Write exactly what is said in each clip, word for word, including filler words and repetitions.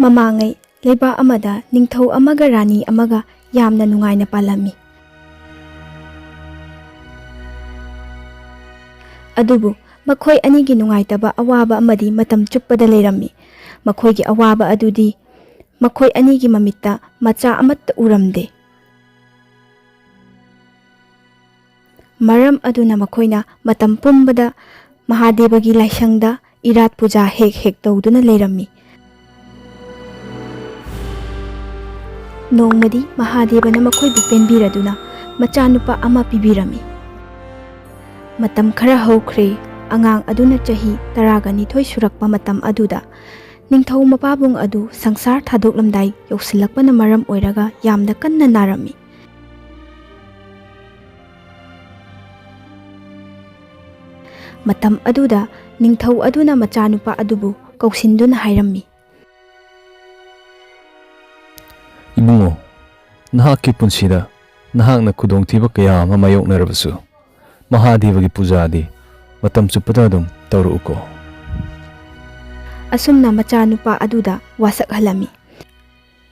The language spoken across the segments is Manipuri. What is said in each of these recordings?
ꯃꯃꯥꯡꯉꯩ ꯂꯩꯕꯥꯛ ꯑꯃꯗ ꯅꯤꯡꯊꯧ ꯑꯃꯒ ꯔꯥꯅꯤ ꯑꯃꯒ ꯌꯥꯝꯅ ꯅꯨꯡꯉꯥꯏꯅ ꯄꯥꯜꯂꯝꯃꯤ꯫ ꯑꯗꯨꯕꯨ ꯃꯈꯣꯏ ꯑꯅꯤꯒꯤ ꯅꯨꯡꯉꯥꯏꯇꯕ ꯑꯋꯥꯕ ꯑꯃꯗꯤ ꯃꯇꯝ ꯆꯨꯞꯄꯗ ꯂꯩꯔꯝꯃꯤ꯫ ꯃꯈꯣꯏꯒꯤ ꯑꯋꯥꯕ ꯑꯗꯨꯗꯤ ꯃꯈꯣꯏ ꯑꯅꯤꯒꯤ ꯃꯃꯤꯠꯇ ꯃꯆꯥ ꯑꯃꯠꯇ ꯎꯔꯝꯗꯦ꯫ ꯃꯔꯝ ꯑꯗꯨꯅ ꯃꯈꯣꯏꯅ ꯃꯇꯝ ꯄꯨꯝꯕꯗ ꯃꯍꯥꯗꯦꯕꯒꯤ ꯂꯥꯏꯁꯪꯗ ꯏꯔꯥꯠ ꯄꯨꯖꯥ ꯍꯦꯛ ꯍꯦꯛ ꯇꯧꯗꯨꯅ ꯂꯩꯔꯝꯃꯤ꯫ ꯅꯣꯡꯃꯗꯤ ꯃꯍꯥꯗꯦꯕꯅ ꯃꯈꯣꯏꯕꯨ ꯄꯦꯟꯕꯤꯔꯗꯨꯅ ꯃꯆꯥꯅꯨꯄꯥ ꯑꯃ ꯄꯤꯕꯤꯔꯝꯃꯤ꯫ ꯃꯇꯝ ꯈꯔ ꯍꯧꯈ꯭ꯔꯦ꯫ ꯑꯉꯥꯡ ꯑꯗꯨꯅ ꯆꯍꯤ ꯇꯔꯥꯒ ꯅꯤꯊꯣꯏ ꯁꯨꯔꯛꯄ ꯃꯇꯝ ꯑꯗꯨꯗ ꯅꯤꯡꯊꯧ ꯃꯄꯥꯕꯨꯡ ꯑꯗꯨ ꯁꯪꯁꯥꯔ ꯊꯥꯗꯣꯛꯂꯝꯗꯥꯏ ꯌꯧꯁꯤꯜꯂꯛꯄꯅ ꯃꯔꯝ ꯑꯣꯏꯔꯒ ꯌꯥꯝꯅ ꯀꯟꯅ ꯅꯥꯔꯝꯃꯤ꯫ ꯃꯇꯝ ꯑꯗꯨꯗ ꯅꯤꯡꯊꯧ ꯑꯗꯨꯅ ꯃꯆꯥꯅꯨꯄꯥ ꯑꯗꯨꯕꯨ ꯀꯧꯁꯤꯟꯗꯨꯅ ꯍꯥꯏꯔꯝꯃꯤ꯫ "ꯏꯕꯨꯡꯉꯣ, ꯅꯍꯥꯛꯀꯤ ꯄꯨꯟꯁꯤꯗ ꯅꯍꯥꯛꯅ ꯈꯨꯗꯣꯡꯊꯤꯕ ꯀꯌꯥ ꯑꯃ ꯃꯥꯌꯣꯛꯅꯔꯕꯁꯨ, ꯃꯍꯥꯗꯦꯕꯒꯤ ꯄꯨꯖꯥꯗꯤ ꯃꯇꯝ ꯆꯨꯞꯄꯗ ꯑꯗꯨꯝ ꯇꯧꯔꯛꯎꯀꯣ꯫" ꯑꯁꯨꯝꯅ ꯃꯆꯥꯅꯨꯄꯥ ꯑꯗꯨꯗ ꯋꯥꯁꯛꯍꯜꯂꯝꯃꯤ꯫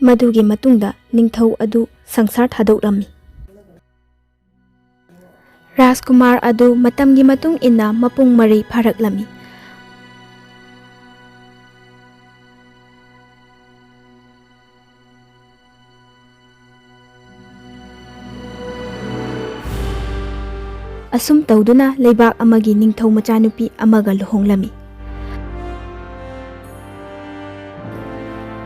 ꯃꯗꯨꯒꯤ ꯃꯇꯨꯡꯗ ꯅꯤꯡꯊꯧ ꯑꯗꯨ ꯁꯪꯁꯥꯔ ꯊꯥꯗꯣꯛꯂꯝꯃꯤ꯫ ꯔꯥꯖꯀꯨꯃꯥꯔ ꯑꯗꯨ ꯃꯇꯝꯒꯤ ꯃꯇꯨꯡ ꯏꯟꯅ ꯃꯄꯨꯡ ꯃꯔꯩ ꯐꯥꯔꯛꯂꯝꯃꯤ꯫ ꯑꯁꯨꯝ ꯇꯧꯗꯨꯅ ꯂꯩꯕꯥꯛ ꯑꯃꯒꯤ ꯅꯤꯡꯊꯧ ꯃꯆꯥꯅꯨꯄꯤ ꯑꯃꯒ ꯂꯨꯍꯣꯡꯂꯝꯃꯤ꯫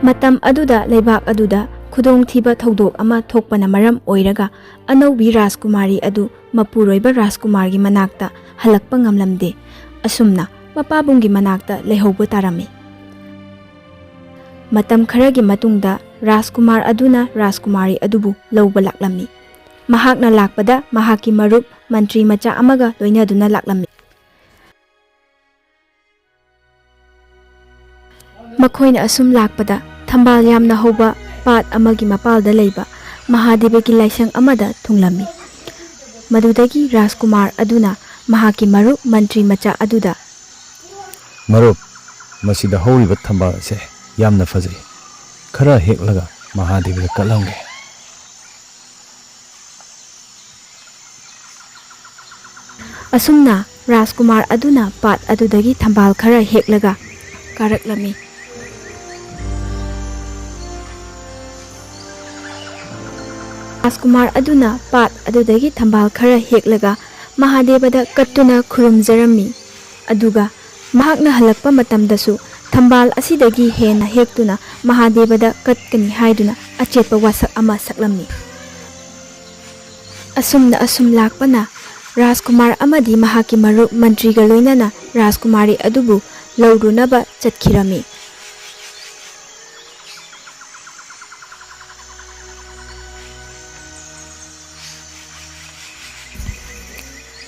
ꯃꯇꯝ ꯑꯗꯨꯗ ꯂꯩꯕꯥꯛ ꯑꯗꯨꯗ ꯈꯨꯗꯣꯡꯊꯤꯕ ꯊꯧꯗꯣꯛ ꯑꯃ ꯊꯣꯛꯄꯅ ꯃꯔꯝ ꯑꯣꯏꯔꯒ ꯑꯅꯧꯕꯤ ꯔꯥꯖꯀꯨꯃꯥꯔꯤ ꯑꯗꯨ ꯃꯄꯨꯔꯣꯏꯕ ꯔꯥꯖꯀꯨꯃꯥꯔꯒꯤ ꯃꯅꯥꯛꯇ ꯍꯜꯂꯛꯄ ꯉꯝꯂꯝꯗꯦ꯫ ꯑꯁꯨꯝꯅ ꯃꯄꯥꯕꯨꯡꯒꯤ ꯃꯅꯥꯛꯇ ꯂꯩꯍꯧꯕ ꯇꯥꯔꯝꯃꯤ꯫ ꯃꯇꯝ ꯈꯔꯒꯤ ꯃꯇꯨꯡꯗ ꯔꯥꯖꯀꯨꯃꯥꯔ ꯑꯗꯨꯅ ꯔꯥꯖꯀꯨꯃꯥꯔꯤ ꯑꯗꯨꯕꯨ ꯂꯧꯕ ꯂꯥꯛꯂꯝꯃꯤ꯫ ꯃꯍꯥꯛꯅ ꯂꯥꯛꯄꯗ ꯃꯍꯥꯛꯀꯤ ꯃꯔꯨꯞ ꯃꯟꯇ꯭ꯔꯤ ꯃꯆꯥ ꯑꯃꯒ ꯂꯣꯏꯅꯗꯨꯅ ꯂꯥꯛꯂꯝꯃꯤ꯫ ꯃꯈꯣꯏꯅ ꯑꯁꯨꯝ ꯂꯥꯛꯄꯗ ꯊꯝꯕꯥꯜ ꯌꯥꯝꯅ ꯍꯧꯕ ꯄꯥꯠ ꯑꯃꯒꯤ ꯃꯄꯥꯜꯗ ꯂꯩꯕ ꯃꯍꯥꯗꯦꯕꯒꯤ ꯂꯥꯏꯁꯪ ꯑꯃꯗ ꯊꯨꯡꯂꯝꯃꯤ꯫ ꯃꯗꯨꯗꯒꯤ ꯔꯥꯖꯀꯨꯃꯥꯔ ꯑꯗꯨꯅ ꯃꯍꯥꯛꯀꯤ ꯃꯔꯨꯞ ꯃꯟꯇ꯭ꯔꯤ ꯃꯆꯥ ꯑꯗꯨꯗ, "ꯃꯔꯨꯞ, ꯃꯁꯤꯗ ꯍꯧꯔꯤꯕ ꯊꯝꯕꯥꯜ ꯑꯁꯦ ꯌꯥꯝꯅ ꯐꯖꯩ꯫ ꯈꯔ ꯍꯦꯛꯂꯒ ꯃꯍꯥꯗꯦꯕꯗ ꯀꯠꯂꯝꯒꯦ꯫ ꯑꯁꯨꯝꯅ ꯔꯥꯖꯀꯨꯃꯥꯔ ꯑꯗꯨꯅ ꯄꯥꯠ ꯑꯗꯨꯗꯒꯤ ꯊꯝꯕꯥꯜ ꯈꯔ ꯍꯦꯛꯂꯒ ꯀꯥꯔꯛꯂꯝꯃꯤ꯫ ꯔꯥꯖꯀꯨꯃꯥꯔ ꯑꯗꯨꯅ ꯄꯥꯠ ꯑꯗꯨꯗꯒꯤ ꯊꯝꯕꯥꯜ ꯈꯔ ꯍꯦꯛꯂꯒ ꯃꯍꯥꯗꯦꯕꯗ ꯀꯠꯇꯨꯅ ꯈꯨꯔꯨꯝꯖꯔꯝꯃꯤ꯫ ꯑꯗꯨꯒ ꯃꯍꯥꯛꯅ ꯍꯜꯂꯛꯄ ꯃꯇꯝꯗꯁꯨ ꯊꯝꯕꯥꯜ ꯑꯁꯤꯗꯒꯤ ꯍꯦꯟꯅ ꯍꯦꯛꯇꯨꯅ ꯃꯍꯥꯗꯦꯕꯗ ꯀꯠꯀꯅꯤ ꯍꯥꯏꯗꯨꯅ ꯑꯆꯦꯠꯄ ꯋꯥꯁꯛ ꯑꯃ ꯁꯛꯂꯝꯃꯤ꯫ ꯑꯁꯨꯝꯅ ꯑꯁꯨꯝ ꯂꯥꯛꯄꯅ ꯔꯥꯖꯀꯨꯃꯥꯔ ꯑꯃꯗꯤ ꯃꯍꯥꯛꯀꯤ ꯃꯔꯨꯞ ꯃꯟꯇ꯭ꯔꯤꯒ ꯂꯣꯏꯅꯅ ꯔꯥꯖꯀꯨꯃꯥꯔꯤ ꯑꯗꯨꯕꯨ ꯂꯧꯔꯨꯅꯕ ꯆꯠꯈꯤꯔꯝꯃꯤ꯫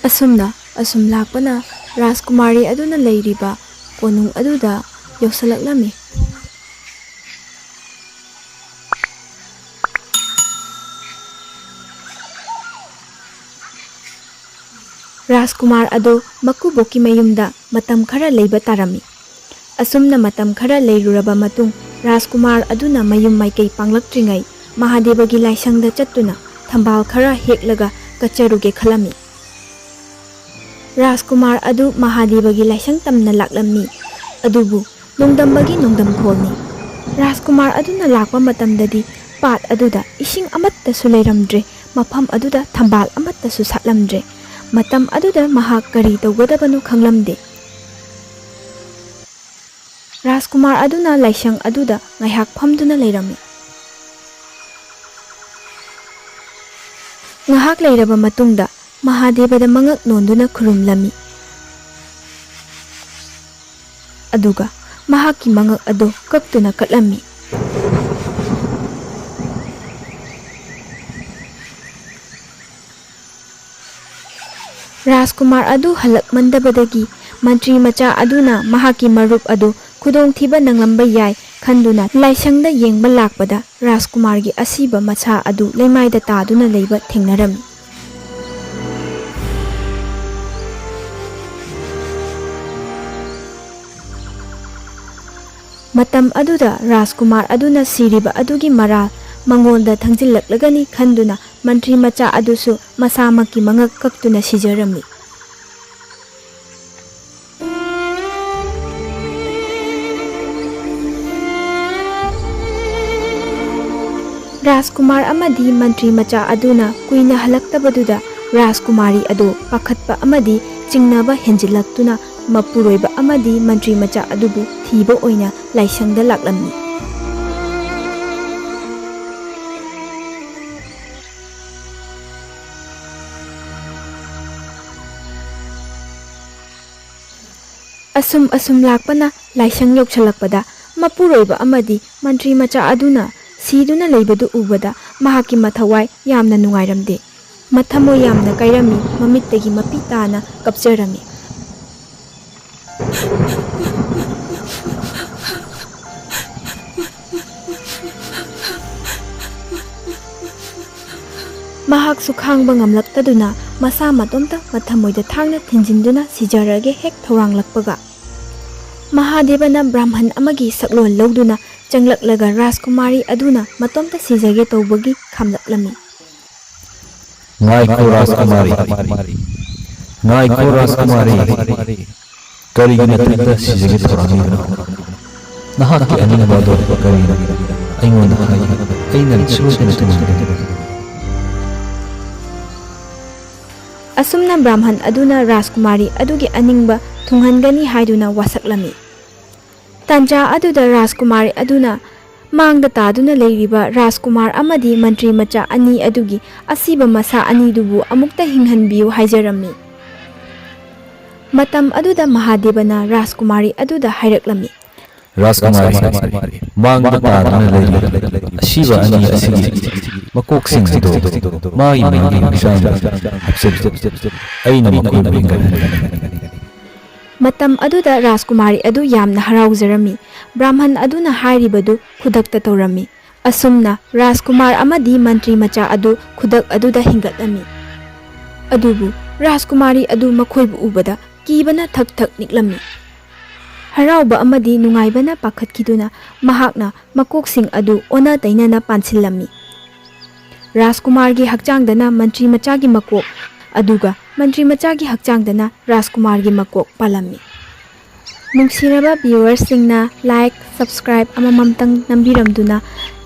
ꯑꯁꯨꯝꯅ ꯑꯁꯨꯝ ꯂꯥꯛꯄꯅ ꯔꯥꯖꯀꯨꯃꯥꯔꯤ ꯑꯗꯨꯅ ꯂꯩꯔꯤꯕ ꯀꯣꯅꯨꯡ ꯑꯗꯨꯗ ꯌꯧꯁꯤꯜꯂꯛꯂꯝꯃꯤ꯫ ꯔꯥꯖꯀꯨꯃꯥꯔ ꯑꯗꯨ ꯃꯀꯨꯕꯣꯛꯀꯤ ꯃꯌꯨꯝꯗ ꯃꯇꯝ ꯈꯔ ꯂꯩꯕ ꯇꯥꯔꯝꯃꯤ꯫ ꯑꯁꯨꯝꯅ ꯃꯇꯝ ꯈꯔ ꯂꯩꯔꯨꯔꯕ ꯃꯇꯨꯡ, ꯔꯥꯖꯀꯨꯃꯥꯔ ꯑꯗꯨꯅ ꯃꯌꯨꯝ ꯃꯥꯏꯀꯩ ꯄꯥꯡꯂꯛꯇ꯭ꯔꯤꯉꯩ ꯃꯍꯥꯗꯦꯕꯒꯤ ꯂꯥꯏꯁꯪꯗ ꯆꯠꯇꯨꯅ ꯊꯝꯕꯥꯜ ꯈꯔ ꯍꯦꯛꯂꯒ ꯀꯠꯆꯔꯨꯒꯦ ꯈꯜꯂꯝꯃꯤ꯫ ꯔꯥꯖꯀꯨꯃꯥꯔ ꯑꯗꯨ ꯃꯍꯥꯗꯦꯕꯒꯤ ꯂꯥꯏꯁꯪ ꯇꯝꯅ ꯂꯥꯛꯂꯝꯃꯤ꯫ ꯑꯗꯨꯕꯨ ꯅꯣꯡꯗꯝꯕꯒꯤ ꯅꯣꯡꯗꯝꯈꯣꯜꯅꯤ꯫ ꯔꯥꯖꯀꯨꯃꯥꯔ ꯑꯗꯨꯅ ꯂꯥꯛꯄ ꯃꯇꯝꯗꯗꯤ ꯄꯥꯠ ꯑꯗꯨꯗ ꯏꯁꯤꯡ ꯑꯃꯠꯇꯁꯨ ꯂꯩꯔꯝꯗ꯭ꯔꯦ, ꯃꯐꯝ ꯑꯗꯨꯗ ꯊꯝꯕꯥꯜ ꯑꯃꯠꯇꯁꯨ ꯁꯥꯠꯂꯝꯗ꯭ꯔꯦ꯫ ꯃꯇꯝ ꯑꯗꯨꯗ ꯃꯍꯥꯛ ꯀꯔꯤ ꯇꯧꯒꯗꯕꯅꯣ ꯈꯪꯂꯝꯗꯦ꯫ ꯔꯥꯖꯀꯨꯃꯥꯔ ꯑꯗꯨꯅ ꯂꯥꯏꯁꯪ ꯑꯗꯨꯗ ꯉꯥꯏꯍꯥꯛ ꯐꯝꯗꯨꯅ ꯂꯩꯔꯝꯃꯤ꯫ ꯉꯥꯏꯍꯥꯛ ꯂꯩꯔꯕ ꯃꯇꯨꯡꯗ ꯃꯍꯥꯗꯦꯕꯗ ꯃꯉꯛ ꯅꯣꯟꯗꯨꯅ ꯈꯨꯔꯨꯝꯂꯝꯃꯤ꯫ ꯑꯗꯨꯒ ꯃꯍꯥꯛꯀꯤ ꯃꯉꯛ ꯑꯗꯨ ꯀꯛꯇꯨꯅ ꯀꯠꯂꯝꯃꯤ꯫ ꯔꯥꯖꯀꯨꯃꯥꯔ ꯑꯗꯨ ꯍꯜꯂꯛꯃꯟꯗꯕꯗꯒꯤ ꯃꯟꯇ꯭ꯔꯤ ꯃꯆꯥ ꯑꯗꯨꯅ ꯃꯍꯥꯛꯀꯤ ꯃꯔꯨꯞ ꯑꯗꯨ ꯈꯨꯗꯣꯡꯊꯤꯕ ꯅꯪꯂꯝꯕ ꯌꯥꯏ ꯈꯟꯗꯨꯅ ꯂꯥꯏꯁꯪꯗ ꯌꯦꯡꯕ ꯂꯥꯛꯄꯗ ꯔꯥꯖꯀꯨꯃꯥꯔꯒꯤ ꯑꯁꯤꯕ ꯃꯁꯥ ꯑꯗꯨ ꯂꯩꯃꯥꯏꯗ ꯇꯥꯗꯨꯅ ꯂꯩꯕ ꯊꯦꯡꯅꯔꯝꯃꯤ꯫ ꯃꯇꯝ ꯑꯗꯨꯗ ꯔꯥꯖꯀꯨꯃꯥꯔ ꯑꯗꯨꯅ ꯁꯤꯔꯤꯕ ꯑꯗꯨꯒꯤ ꯃꯔꯥꯜ ꯃꯉꯣꯟꯗ ꯊꯪꯖꯤꯜꯂꯛꯂꯒꯅꯤ ꯈꯟꯗꯨꯅ ꯃꯟꯇ꯭ꯔꯤ ꯃꯆꯥ ꯑꯗꯨꯁꯨ ꯃꯁꯥꯃꯛꯀꯤ ꯃꯉꯛ ꯀꯛꯇꯨꯅ ꯁꯤꯖꯔꯝꯃꯤ꯫ ꯔꯥꯖꯀꯨꯃꯥꯔ ꯑꯃꯗꯤ ꯃꯟꯇ꯭ꯔꯤ ꯃꯆꯥ ꯑꯗꯨꯅ ꯀꯨꯏꯅ ꯍꯜꯂꯛꯇꯕꯗꯨꯗ ꯔꯥꯖꯀꯨꯃꯥꯔꯤ ꯑꯗꯨ ꯄꯥꯈꯠꯄ ꯑꯃꯗꯤ ꯆꯤꯡꯅꯕ ꯍꯦꯟꯖꯤꯜꯂꯛꯇꯨꯅ ꯃꯄꯨꯔꯣꯏꯕ ꯑꯃꯗꯤ ꯃꯟꯇ꯭ꯔꯤ ꯃꯆꯥ ꯑꯗꯨꯕꯨ ꯊꯤꯕ ꯑꯣꯏꯅ ꯂꯥꯏꯁꯪꯗ ꯂꯥꯛꯂꯝꯃꯤ꯫ ꯑꯁꯨꯝ ꯑꯁꯨꯝ ꯂꯥꯛꯄꯅ ꯂꯥꯏꯁꯪ ꯌꯧꯁꯤꯜꯂꯛꯄꯗ ꯃꯄꯨꯔꯣꯏꯕ ꯑꯃꯗꯤ ꯃꯟꯇ꯭ꯔꯤ ꯃꯆꯥ ꯑꯗꯨꯅ ꯁꯤꯗꯨꯅ ꯂꯩꯕꯗꯨ ꯎꯕꯗ ꯃꯍꯥꯛꯀꯤ ꯃꯊꯋꯥꯏ ꯌꯥꯝꯅ ꯅꯨꯡꯉꯥꯏꯔꯝꯗꯦ꯫ ꯃꯊꯃꯣꯏ ꯌꯥꯝꯅ ꯀꯥꯏꯔꯝꯃꯤ, ꯃꯃꯤꯠꯇꯒꯤ ꯃꯄꯤ ꯇꯥꯅ ꯀꯞꯆꯔꯝꯃꯤ꯫ ꯃꯍꯥꯛꯁꯨ ꯈꯥꯡꯕ ꯉꯝꯂꯛꯇꯗꯨꯅ ꯃꯁꯥ ꯃꯇꯣꯝꯇ ꯃꯊꯃꯣꯏꯗ ꯊꯥꯡꯅ ꯊꯤꯟꯖꯤꯟꯗꯨꯅ ꯁꯤꯖꯔꯒꯦ ꯍꯦꯛ ꯊꯧꯔꯥꯡꯂꯛꯄꯒ, ꯃꯍꯥꯗꯦꯕꯅ ꯕ꯭ꯔꯥꯍꯃꯟ ꯑꯃꯒꯤ ꯁꯛꯂꯣꯟ ꯂꯧꯗꯨꯅ ꯆꯪꯂꯛꯂꯒ ꯔꯥꯖꯀꯨꯃꯥꯔꯤ ꯑꯗꯨꯅ ꯃꯇꯣꯝꯇ ꯁꯤꯖꯒꯦ ꯇꯧꯕꯒꯤ ꯈꯥꯝꯂꯛꯂꯝꯃꯤ꯫ ꯉꯥꯏꯈꯣ ꯔꯥꯖꯀꯨꯃꯥꯔꯤ, ꯉꯥꯏꯈꯣ ꯔꯥꯖꯀꯨꯃꯥꯔꯤ, ꯀꯔꯤꯒꯤ ꯅꯊꯟꯇ ꯁꯤꯖꯒꯦ ꯊꯧꯔꯥꯡꯂꯤꯕꯅꯣ? ꯅꯍꯥꯛꯀꯤ ꯑꯅꯤꯡꯕ ꯑꯗꯣ ꯀꯔꯤꯅꯣ? ꯑꯩꯉꯣꯟꯗ ꯍꯥꯏꯌꯨ, ꯑꯩꯅ ꯁꯣꯏꯗꯅ ꯊꯨꯡꯍꯟꯒꯅꯤ꯫ ꯑꯁꯨꯝꯅ ꯕ꯭ꯔꯥꯍꯃꯟ ꯑꯗꯨꯅ ꯔꯥꯖꯀꯨꯃꯥꯔꯤ ꯑꯗꯨꯒꯤ ꯑꯅꯤꯡꯕ ꯊꯨꯡꯍꯟꯒꯅꯤ ꯍꯥꯏꯗꯨꯅ ꯋꯥꯁꯛꯂꯝꯃꯤ꯫ ꯇꯥꯟꯖꯥ ꯑꯗꯨꯗ ꯔꯥꯖꯀꯨꯃꯥꯔꯤ ꯑꯗꯨꯅ ꯃꯥꯡꯗ ꯇꯥꯗꯨꯅ ꯂꯩꯔꯤꯕ ꯔꯥꯖꯀꯨꯃꯥꯔ ꯑꯃꯗꯤ ꯃꯟꯇ꯭ꯔꯤ ꯃꯆꯥ ꯑꯅꯤ ꯑꯗꯨꯒꯤ ꯑꯁꯤꯕ ꯃꯁꯥ ꯑꯅꯤꯗꯨꯕꯨ ꯑꯃꯨꯛꯇ ꯍꯤꯡꯍꯟꯕꯤꯌꯨ ꯍꯥꯏꯖꯔꯝꯃꯤ꯫ ꯃꯇꯝ ꯑꯗꯨꯗ ꯃꯍꯥꯗꯦꯕꯅ ꯔꯥꯖꯀꯨꯃꯥꯔꯤ ꯑꯗꯨꯗ ꯍꯥꯏꯔꯛꯂꯝꯃꯤ꯫ ꯔꯥꯖꯀꯨꯃꯥꯔꯤ, ꯃꯥꯡꯗ ꯇꯥꯗꯨꯅ ꯂꯩꯔꯤꯕ ꯑꯁꯤꯕ ꯑꯅꯤ ꯑꯁꯤꯒꯤ ꯃꯀꯣꯛꯁꯤꯡ ꯑꯗꯨ ꯃꯥꯒꯤ ꯃꯥꯒꯤ ꯍꯛꯆꯥꯡꯗ ꯍꯥꯞꯆꯤꯜꯂꯨ꯫ ꯑꯩꯅ ꯃꯈꯣꯏꯕꯨ ꯍꯤꯡꯒꯠꯍꯟꯒꯅꯤ꯫ ꯃꯇꯝ ꯑꯗꯨꯗ ꯔꯥꯖꯀꯨꯃꯥꯔꯤ ꯑꯗꯨ ꯌꯥꯝꯅ ꯍꯔꯥꯎꯖꯔꯝꯃꯤ꯫ ꯕ꯭ꯔꯥꯍꯃꯟ ꯑꯗꯨꯅ ꯍꯥꯏꯔꯤꯕꯗꯨ ꯈꯨꯗꯛꯇ ꯇꯧꯔꯝꯃꯤ꯫ ꯑꯁꯨꯝꯅ ꯔꯥꯖꯀꯨꯃꯥꯔ ꯑꯃꯗꯤ ꯃꯟꯇ꯭ꯔꯤ ꯃꯆꯥ ꯑꯗꯨ ꯈꯨꯗꯛ ꯑꯗꯨꯗ ꯍꯤꯡꯒꯠꯂꯝꯃꯤ꯫ ꯑꯗꯨꯕꯨ ꯔꯥꯖꯀꯨꯃꯥꯔꯤ ꯑꯗꯨ ꯃꯈꯣꯏꯕꯨ ꯎꯕꯗ ꯀꯤꯕꯅ ꯊꯛ ꯊꯛ ꯅꯤꯛꯂꯝꯃꯤ꯫ ꯍꯔꯥꯎꯕ ꯑꯃꯗꯤ ꯅꯨꯡꯉꯥꯏꯕꯅ ꯄꯥꯈꯠꯈꯤꯗꯨꯅ ꯃꯍꯥꯛꯅ ꯃꯀꯣꯛꯁꯤꯡ ꯑꯗꯨ ꯑꯣꯟꯅ ꯇꯩꯅꯅ ꯄꯥꯟꯁꯤꯜꯂꯝꯃꯤ꯫ ꯔꯥꯖꯀꯨꯃꯥꯔꯒꯤ ꯍꯛꯆꯥꯡꯗꯅ ꯃꯟꯇ꯭ꯔꯤ ꯃꯆꯥꯒꯤ ꯃꯀꯣꯛ, ꯑꯗꯨꯒ ꯃꯟꯇ꯭ꯔꯤ ꯃꯆꯥꯒꯤ ꯍꯛꯆꯥꯡꯗꯅ ꯔꯥꯖꯀꯨꯃꯥꯔꯒꯤ ꯃꯀꯣꯛ ꯄꯥꯜꯂꯝꯃꯤ꯫ ꯅꯨꯡꯁꯤꯔꯕ viewersꯁꯤꯡꯅ like, subscribe ꯑꯃꯃꯝꯇꯪ ꯅꯝꯕꯤꯔꯝꯗꯨꯅ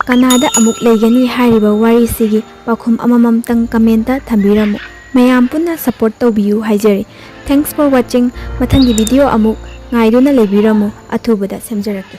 ꯀꯅꯥꯗ ꯑꯃꯨꯛ ꯂꯩꯒꯅꯤ ꯍꯥꯏꯔꯤꯕ ꯋꯥꯔꯤꯁꯤꯒꯤ ꯄꯥꯎꯈꯨꯝ ꯑꯃꯃꯝꯇꯪ commentꯇ ꯊꯝꯕꯤꯔꯝꯃꯨ꯫ ꯃꯌꯥꯝ ꯄꯨꯟꯅ support ꯇꯧꯕꯤꯌꯨ ꯍꯥꯏꯖꯔꯤ꯫ Thanks for watching꯫ ꯃꯊꯪꯒꯤ video ꯑꯃꯨꯛ ꯉꯥꯏꯗꯨꯅ ꯂꯩꯕꯤꯔꯝꯃꯨ꯫ ꯑꯊꯨꯕꯗ ꯁꯦꯝꯖꯔꯛꯀꯦ꯫